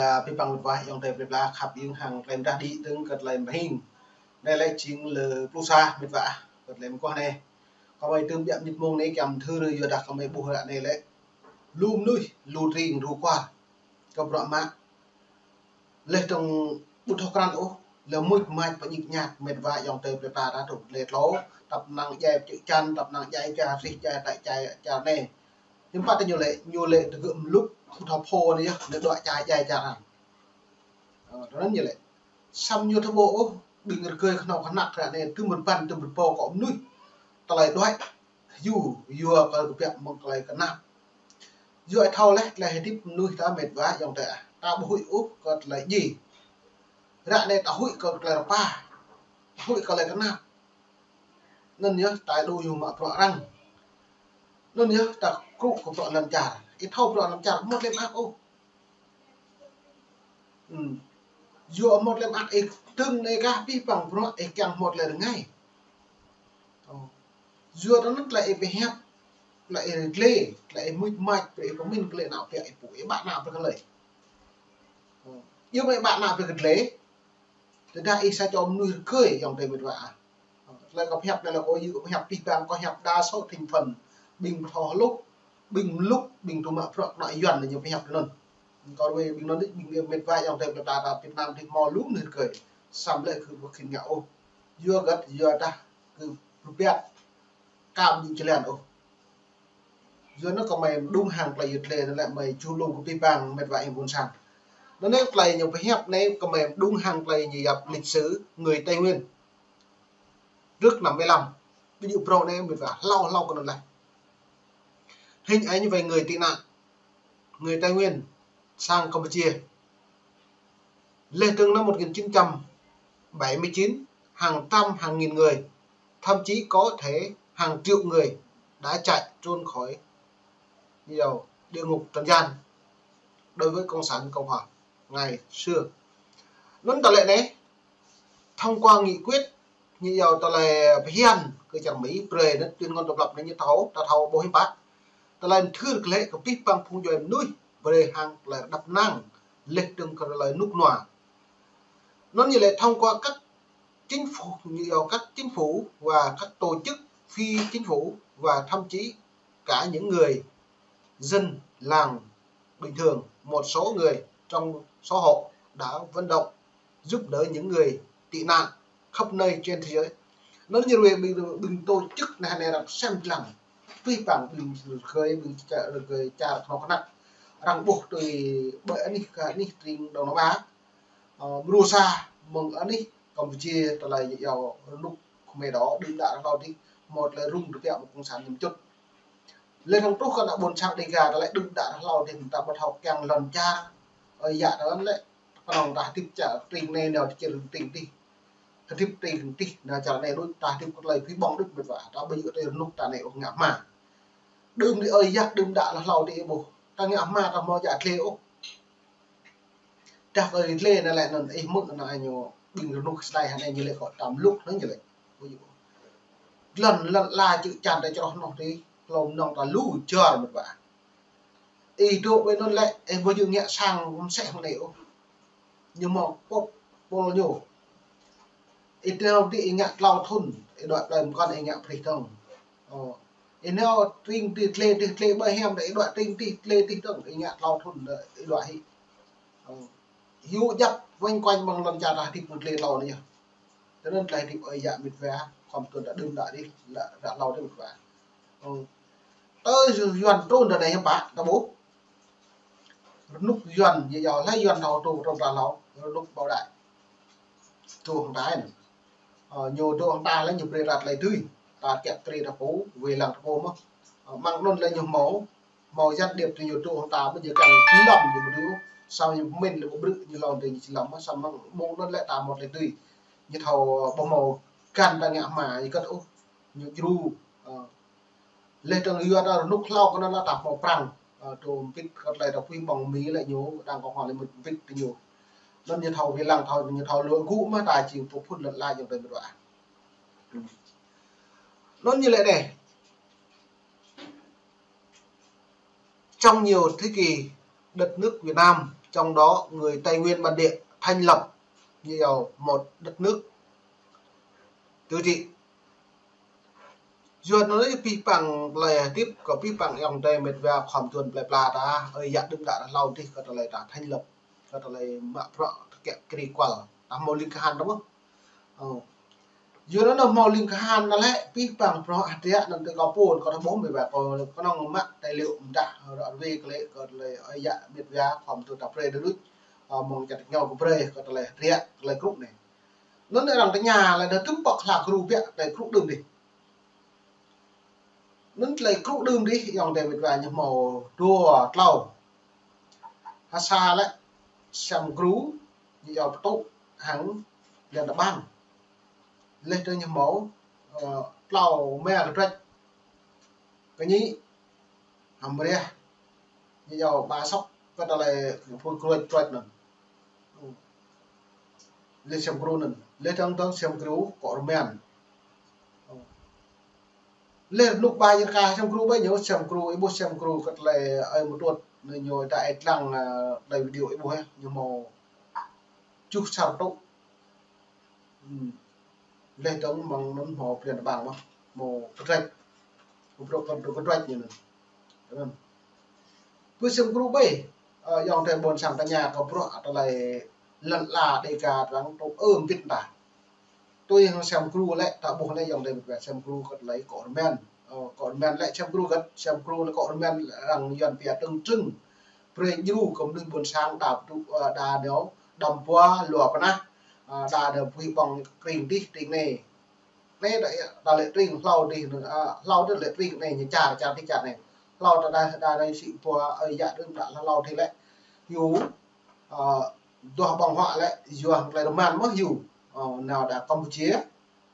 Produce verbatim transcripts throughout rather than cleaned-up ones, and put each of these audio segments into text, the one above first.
Abih bang met wa ayŏng adơi plơi pla khăp hing hăng tơlơi mơdah đĭ dơ̆ng kơ tơlơi mơhing. Anai lĕ jing lơ pluh sa met wa ah, kơ tơlơi mơguah anai. Kâo mơi tơm biă mơnit mông anai kiăng thâo yua dah kâo mơi ƀuh ră anai lĕ lu mơnuih, lu tring, lu kual kơ bruă mă. Leh dơ̆ng ƀu thâo krăn ôh, lĕ muč mač pơñik ñak met wa ayŏng adơi plơi pla ta truh lĕ tlô, tăp năng djai pơčư̆ čan, tăp năng djai čar rih, djai tơčai čar anai. Hiư̆m pă tơ ñu lĕ, ñu lĕ tơgơ̆ mlŭk, ƀu thâo phô anai yơh, lĕ đuaĭ čai djai čar arăng. Ơ, tui anŭn ñu lĕ. Samơ̆ ñu thâo ƀuh ôh, ƀing rơgơi kơhnâo kơhnăk ră anai, tơm rơbăn, tơm rơbâo akŏ mơnuih. Tơlơi đuaĭ, hyu, yua kơ kơbiă mơ̆ng tơlơi kơnap. Yua ih thâo leh, tơlơi hơdip mơnuih ta met wa ayŏng adơi ah. Ta ƀu huĭ ôh kơ tơlơi djai. Ră anai ta huĭ kơ tơlơi rơpa. Ta huĭ kơ tơlơi kơnap. Anŭn yơh ta đu ñu mă bruă arăng. Anŭn yơh ta kru kơ bruă lŏn čar. Ih thâo bruă lŏn čar, hmâo tơlơi mơak ôh. Hm. Yua hmâo tơlơi mơak ih dơ̆ng anai kah abih bang bruă ih kiăng hmâo tơlơi rơngai. Ơ. Yua tui anŭn tơlơi ih pơhiăp, tơlơi ih rơglê, tơlơi ih muč mač, tơlơi ih pơmĭn kơ lĕ nao pĕk ih pô, ih ƀă nao pĕk kơ lĕ. Ơ. Yua mơi ƀă nao pĕk kơ lĕ. Tơdah ih sa čô mơnuih rơgơi ayŏng adơi met wa ah. Tơlơi kâo pơhiăp anai lĕ kâo yua kâo pơhiăp abih bang, kâo pơhiăp đa số thành phần ƀing pơthâo hluh, ƀing mlŭk, ƀing tŭ mă bruă kơnuk Yuan anai ñu pơhiăp tui anŭn. Kâo ruai ƀing anŭn đĭ, ƀing met wa ayŏng adơi plơi pla ta Việt Nam đĭ hmâo lu mơnuih rơgơi. Samơ̆ lĕ kơ ƀu khĭn ngă ôh. Yua hơget, yua dah kơ pơbiă kam ñu jơlan ôh. Yua anŭn kâo mơi mơđung hăng tơlơi yut lĕ, anŭn lĕ mơi ču lông kơ abih bang met wa ih ƀôn sang. Anŭn anai tơlơi ñu pơhiăp anai kâo mơi mơđung hăng tơlơi ñu yap lịch sử người Tây Nguyên trước năm bảy lăm. Ví dụ pro anai met wa hlâo hlâo kơ anŭn leh. Hình ảnh về người tị nạn, người Tây Nguyên sang Campuchia. Leh dơ̆ng năm một nghìn chín trăm bảy mươi chín, hàng trăm, hàng nghìn người, thậm chí có thể hàng triệu người đã chạy trốn khỏi, you know, địa ngục trần gian đối với Cộng sản Cộng Hòa ngày xưa. Anŭn tơlơi anai, thông qua nghị quyết, ñu yua tơlơi phiăn kơ čar Mi brơi anŭn tuyên ngôn độc lập anŭn ñu thâo, ta thâo ƀuh hiư̆m pă. Tơlơi anŭn thâo kơ lĕ kơ abih bang phung djuai mơnuih brơi hăng tơlơi rơđăp mơnăng leh dơ̆ng kơ tơlơi rơnŭk rơnua. Anŭn ñu lĕ thông qua các chính phủ, như là các chính phủ và các tổ chức phi chính phủ và thậm chí cả những người dân làng bình thường, một số người trong số họ đã vận động giúp đỡ những người tị nạn khắp nơi trên thế giới. Anŭn ñu ruai ƀing, ƀing tổ chức anai anai arăng sem lăng. Abih bang ƀing rơgơi, ƀing čar, rơgơi čar kơnuk kơnăk. Arăng ƀuh tui ƀơi anih kơ anih tring Đông Nam Á. Ơ, mrô sa mơ̆ng anih Campuchia tơlơi yua rơnŭk kơmơi đôč đưm đă hlâo adih, hmâo tơlơi rŭng rơpiă mơ̆ng cộng sản ñu mơčŭt. Leh dơ̆ng truh kơ ană ƀôn sang Đêga tơlơi đưm đă hlâo adih ta ƀu thâo kiăng lŏn čar. Ơi yă tơlơi lĕ, kơnơ̆ng ta hơdip čar tring anai nao čar tring adih. Hơdip tring adih nao čar anai đôč, ta hơdip kơ tơlơi phi ƀơ̆ng đôč met wa, ta ƀu yua tơlơi rơnŭk ta anai ôh ngă hma. Đưm adih ơi yă đưm đă hlâo adih ƀuh, ta ngă hma ta hmâo djă tơlơi ôh. Dah kơ ih lĕ anŭn lĕ anŭn ih mơ̆ anŭn ñu ƀing rơnŭk sơdai hă anai ñu lĕ kơ tam lŭk anŭn ñu lĕ. Lŏn, lŏn ala čư̆ čan ta čroh noh adih, hlâo mơnơ̆ng ta lu čar met wa. Ih dŏ ƀơi anŭn lĕ, ih ƀu djơ̆ ngă sang mơsĕh mơ̆ng anai ôh. Ñu hmâo pôl, pôl ñu. Ih nao adih ih ngă tlâo thŭn, ih đuaĭ plơi mơkŏn ih ngă prih dơ̆ng. Ơ. Ih nao tring adih tơlơi adih tơlơi ƀơi hiam đa ih đuaĭ tring adih tơlơi adih dơ̆ng, ih ngă tlâo thŭn đa ih đuaĭ hĭ. Ơ. Hyu djăp wĕng kuañ mơ̆ng lŏn čar ta hơdip mơ̆ng tơlơi tlâo anai yơh. Tui anŭn tơlơi hơdip ơi yă met wa, khŏm tuan ta đưm đă adih, lă ră hlâo adih met wa. Ơ. Tơl Yuan trŭn đa anai hiư̆m pă, ta ƀuh. Rơnŭk Yuan, ñu yua lĕ Yuan thâo trŭn, trŭn ta hlâo, rơnŭk Bảo Đại. Trŭn hăng ta anai. Ơ, ñu dŏ hăng ta lĕ ñu brơi ta tơlơi dưi. Ta kiăng krê ta pô, wai lăng ta pô mơ̆n. Ơ, mơ̆ng anŭn lĕ ñu hmâo, hmâo gián điệp tui ñu dŏ hăng ta, ƀu djơ̆ kiăng lăm ñu ƀu dưi. Samơ̆ ñu pơmĭn lĕ ƀu brư̆ ñu hlâo adih ñu či lăm mơ̆n, samơ̆ mơ̆ng, mơ̆ng anŭn lĕ ta hmâo tơlơi dưi. Ñu thâo ƀu hmâo găn ta ngă hma, ñu kơt ôh. Ñu djru, ơ, leh dơ̆ng yua ta rơnŭk hlâo kơ anŭn lĕ ta hmâo prăng. Ơ, tơl mbĭt kơ tơlơi ta pui ƀơ̆ng Mi lĕ ñu đang kơ hmâo lĕ mbĭt tui ñu. Anŭn ñu thâo wai lăng thâo, ñu thâo lu gŭ mơ̆n ta či pơphun lŏn ala ayŏng adơi met wa. Anŭn ñu lĕ anai. Trong nhiều thế kỷ, đất nước Việt Nam trong đó người Tây Nguyên bản địa thành lập như một đất nước tự trị. Yua anŭn pih pang tơlơi hơdip kơ pih pang ayŏng adơi met wa khua mơtuan plơi pla ta, ơi yă đưm đă hlâo adih kơ tơlơi ta thành lập, kơ tơlơi mă bruă tơkĕ kri kual. Ta hmâo ling kahan ta mơ̆n. Ơ. Yua anŭn hmâo ling kahan anŭn lĕ pih pang bruă hơdră anŭn tơ kâo pô kơ ta ƀuh met wa kơ kơnơ̆ng mă tài liệu mơdah ră ruai kơ lĕ kơ tơlơi ơi yă met wa khua mơtuan ta brơi đa đuč. Ơ, mơ̆ng čar ta ñu kơ brơi kơ tơlơi hơdră, tơlơi krŭ anai. Anŭn arăng tơña lĕ đa tŭm pŏk hla gru biă tơlơi krŭ đưm adih. Anŭn tơlơi krŭ đưm adih ayŏng adơi met wa ñu hmâo dua tlâo. Ha sa lĕ Siam Gru ñu yua pơtŭ hăng Liên Đa Bang. Laih dơ̆ng ñu hmâo, ơ, tlâo mă kơdrĕč. Kơ ñi Hăm Riah ñu yua ba sŏk kơ tơlơi phun kruač kruač anŭn. Laih Siam Gru anŭn. Laih dơ̆ng dơ̆ng Siam Gru kơ rơmen. Laih rơnŭk ba yơr ka Siam Gru ƀai ñu Siam Gru, ih ƀuh Siam Gru kơ tơlơi ơi mơtuat anai ñu ta ih lăng, ơ, tơlơi video ih ƀuh ơ, ñu hmâo juh sa pơtŭ. Hmm. Laih dơ̆ng mơ̆ng anŭn hmâo Liên Đa Bang mơ̆n, hmâo kơdrĕč. Kơdrĕč, kơdrĕč, kơdrĕč ñu anŭn. Anŭn. Pơ Siam Gru ƀai, ơ, ayŏng adơi ƀôn sang ta tơña kơ bruă tơlơi lŏn ala Đêga arăng tŭ ơ mbĭt ta. Tui hăng Siam Gru lĕ, ta ƀuh lĕ ayŏng adơi met wa Siam Gru kơ tơlơi kơ rơmen. Ơ, kơ rơmen lĕ Siam Gru gơ̆t, Siam Gru lĕ kơ rơmen arăng Yuan pia trưng trưng. Brơi djru kơ mơnuih ƀôn sang đa pơtŭ, ơ, đa nao đăm pua lua pơnah, ơ, đa nao pui ƀơ̆ng kring adih kring anai. Anai đa, đa lĕ kring hlâo adih, ơ, hlâo adih lĕ kring anai ñu čar, čar adih čar anai. Hlâo ta đa, đa anai sĭ pua, ơ, yă đưm đă hlâo adih lĕ. Hyu, ơ, duah ƀơ̆ng huă lĕ, yua hăng tơlơi rơman mơ̆n hyu. Ơ, nao đa Campuchia,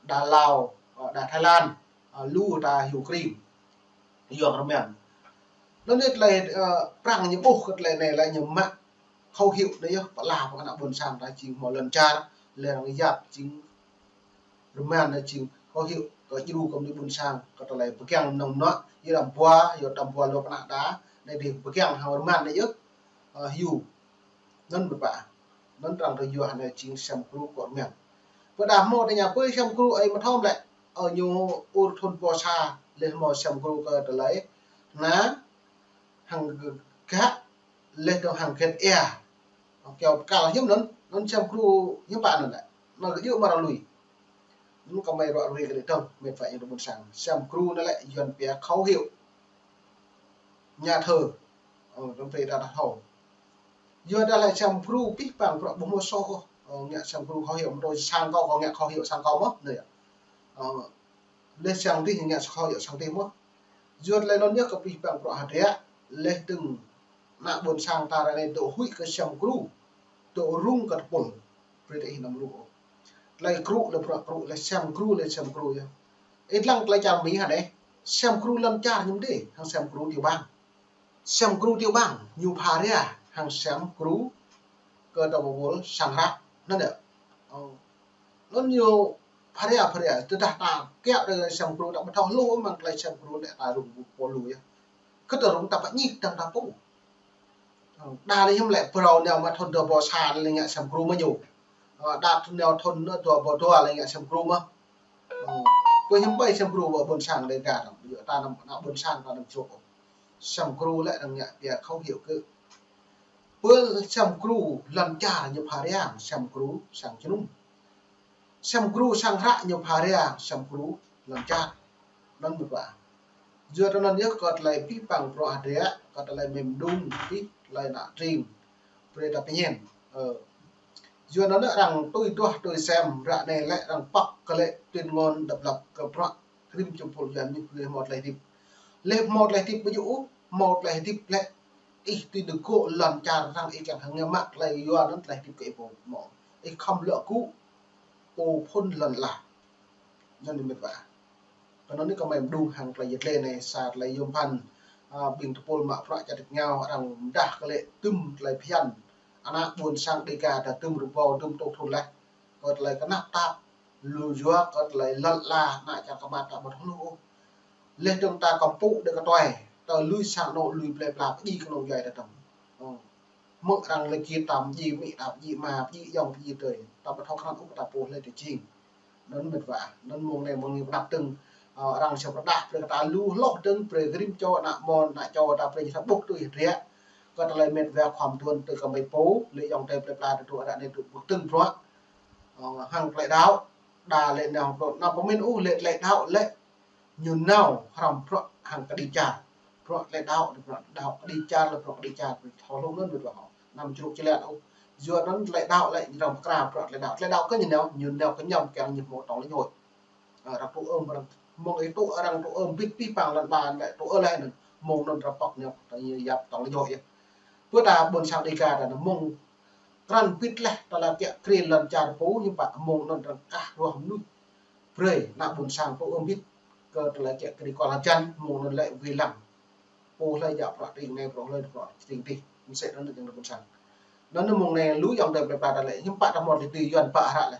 đa Lào, ơ, đa Thái Lan, ơ, lu ta hyu kring. Yua rơmen. Anŭn yơh tơlơi, ơ, Prăng ñu ƀuh kơ tơlơi anai lĕ ñu mă khẩu hiệu anai yơh, pơala pơ ană ƀôn sang ta jing hmâo lŏn čar, lĕ arăng yap jing rơmen anai jing khẩu hiệu kơ djru kơ mơnuih ƀôn sang, kơ tơlơi pơkiăng mơnơ̆ng mơnuă, yua đăm pua, yua đăm pua lua pơnah đa, anai adih pơkiăng hăng rơmen anai yơh, ơ, hyu. Anŭn met wa. Anŭn arăng tơ yua anai jing Siam Gru kơ rơmen. Pơ đa hmâo tơña pơ Siam Gru ơi mơthom lĕ. Ơ ñu ur thun pô sa, laih hmâo Siam Gru kơ tơlơi. Na, hăng gah, laih dơ̆ng hăng gah ia. Kiaŏ pơkăl hiư̆m anŭn, anŭn Siam Gru hiư̆m pă anŭn lĕ. Anŭn kơ djơ̆ mơ̆ arăng lui. Anŭn kơmơi ră ruai kơ lĕ dơ̆ng, met wa ayŏng adơi ƀôn sang. Siam Gru anŭn lĕ Yuan pia khẩu hiệu. Nhà thờ. Ơ, dơ̆ng brơi ta đa thâo. Yua dah lĕ Siam Gru pih pang bruă ƀu hmâo soh ôh. Ơ, ngă Siam Gru khẩu hiệu mơ̆ tui sang kâo, kâo ngă khẩu hiệu sang kâo mơ̆n, anai yơh. Ơ, laih sang adih ngă khẩu hiệu sang adih mơ̆n. Yua tơlơi anŭn yơh kơ pih pang bruă hơdră, laih dơ̆ng ană ƀôn sang ta ră anai dŏ huĭ kơ Siam Gru, dŏ rŭng kơ tơpul. Brơi ta ih anăm rŭng ôh. Tơlơi krŭ lĕ bruă krŭ, lĕ Siam Gru, lĕ Siam Gru yơh. Ih lăng tơlơi čar Mi hă anai, Siam Gru lŏn čar ñu mơdê, hăng Siam Gru tiểu bang. Siam Gru tiểu bang, ñu pha ria, hăng Siam Gru kơ ta ƀu ƀuh sang hră, anŭn yơh. Ơ. Anŭn ñu pha ria, pha ria, tơdah ta kiaŏ tơ Siam Gru ta ƀu thâo hluh mơ̆ng tơlơi Siam Gru lĕ ta rŭng pô lu yơh. Kơ ta rŭng ta pơñik dơ̆ng ta pô. Ơ, đa lĕ hiư̆m lĕ phrâo nao mă thun dua pô sa lĕ ngă Siam Gru mơ̆ ñu. Ơ, đa thun nao thun dua pô dua lĕ ngă Siam Gru mơ̆. Ơ, pơ hiư̆m ƀai Siam Gru ƀôn sang Đêga dơ̆ng, yua ta anăm, ană ƀôn sang ta anăm čŏk. Siam Gru lĕ arăng ngă pia khẩu hiệu kơ. Pơ Siam Gru lŏn čar ñu pha ria, Siam Gru sang jơnum. Siam Gru sang hră ñu pha ria, Siam Gru lŏn čar. Anŭn met wa. Yua anŭn yơh kơ tơlơi pih pang bruă hơdră, kơ tơlơi mơ̆ng mơdung pih tơlơi ană tring. Brơi ta pơñen. Ơ. Yua anŭn arăng tui duah tui sem, ră anai lĕ arăng pŏk kơ lĕ tuyên ngôn độc lập kơ bruă rĭm čô tơpul Yuan ñu brơi hmâo tơlơi hơdip. Laih hmâo tơlơi hơdip ƀu djơ̆ ôh, hmâo tơlơi hơdip lĕ ih tui dơgŏ lŏn čar arăng ih kiăng hăng ngă mă tơlơi yua anŭn tơlơi hơdip kơ ih pô hmâo. Ih khŏm lŏ gŭ pô phŭn lŏn ala. Anŭn met wa. Kơ anŭn anai kơmơi mơdung hăng tơlơi yơh tơlơi anai sa tơlơi yôm phăn, ơ, ƀing tơpul mă bruă čar tač rơngiao arăng mơdah kơ lĕ tŭm tơlơi phiăn. Ană ƀôn sang Đêga ta tŭm rơbâo tŭm tŏ thun laih. Kơ tơlơi kơnăp tap lu yua kơ tơlơi lŏn ala ană čar kơmăt ta ƀu thâo hluh ôh. Laih dơ̆ng ta kơmpŭ đơi kơtuai, ta lui sang anŏ lui plơi pla pơdjai kơnơ̆ng djuai ta dơ̆ng. Ơ. Mơ̆ng arăng lĕ ki tam ji mi tam ji ma ji yong ji tơi. Tam ƀu thâo krăn ôh kơ ta pô lĕ tơ jing. Anŭn mĕt wa. Anŭn mông anai mông anai pơđăp tơ̆ng, ơ, arăng sa pơrơđah brơi kơ ta lu hloh tơ̆ng brơi gơrim čô ană mơ̆n ană čô ta brơi sa ƀuh tui hơdră. Kơ tơlơi mĕt wa khŏm tuan tơ kơmơi pô, lĕ yong tơi plơi pla tơ tơ ară anai tơ ƀuh tơ̆ng bruă. Ơ, hăng tơlơi đaŏ, đa lĕ nao bruă, nao pơmĭn ôh lĕ tơlơi đaŏ lĕ ñu nao hrŏm bruă hăng kơđi čar. Bruă tơlơi đaŏ, bruă đaŏ kơđi čar, lĕ bruă kơđi čar, thâo hluh anŭn mĕt wa hŏ. Anăm čruk čơlĕ ôh. Yua anŭn tơlơi đaŏ lĕ ñu răng pơkra bruă tơlơi đaŏ. Tơlơi đaŏ kơ ñu nao, ñu nao kơñăm kiăng ñu hmâo tŏng lĕ ñu. Ơ, arăng tŭ ơm, arăng mơ̆ng ih tŭ arăng tŭ ơm bit pih pang lăn ba lĕ tŭ ơ lĕ anŭn. Mông anŭn arăng pŏk ñu, ta ñu yap tŏng lĕ ñu yơh. Pơ ta ƀôn sang Dêga ta anŭn mông krăn bit leh ta lĕ kiă kriê lŏn čar pô ñu pă mông anŭn arăng kah ruah mơnuih. Brơi ană ƀôn sang pô ơm bit kơ ta lĕ kiă kriê kơ lŏn čar mông anŭn lĕ wai lăng. Pô hlơi djă bruă tring anai, pô hlơi bruă tring adih. Mơsĕ anŭn jing ană ƀôn sang. Anŭn mông anai lu yong tơi plơi pla ta lĕ hiư̆m pă ta mơ̆n tui Yuan pă hră lĕ.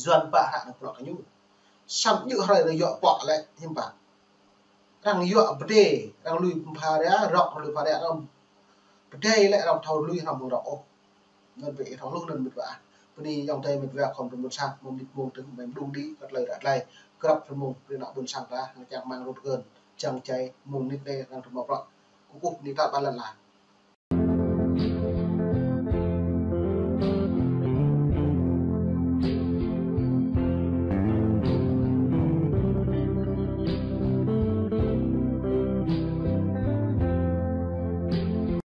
Yuan pă hră anŭn bruă kơ ñu. Samơ̆ ñu hrơi rơyŏ pŏk lĕ hiư̆m pă. Arăng yua pơdai, arăng lui pha ria, rŏk lui pha ria, arăng pơdai lĕ arăng thâo lui hrŏm mơ̆ng rŏk ôh. Anŭn ƀu thâo hluh anŭn mĕt wa. Bơni yong tơi mĕt wa khŏm tơ ƀôn sang, mông anai mông tơ̆ng, mơ̆ng đung đĭ, kơ tơlơi ră tơlơi. Krăp tơ mông, brơi ană ƀôn sang ta, hăng čang rơmang rơ̆t gơn, čang čai, mông anai arăng tơ mơ̆ bruă. Kơkuh bơni ta ƀă lăn la.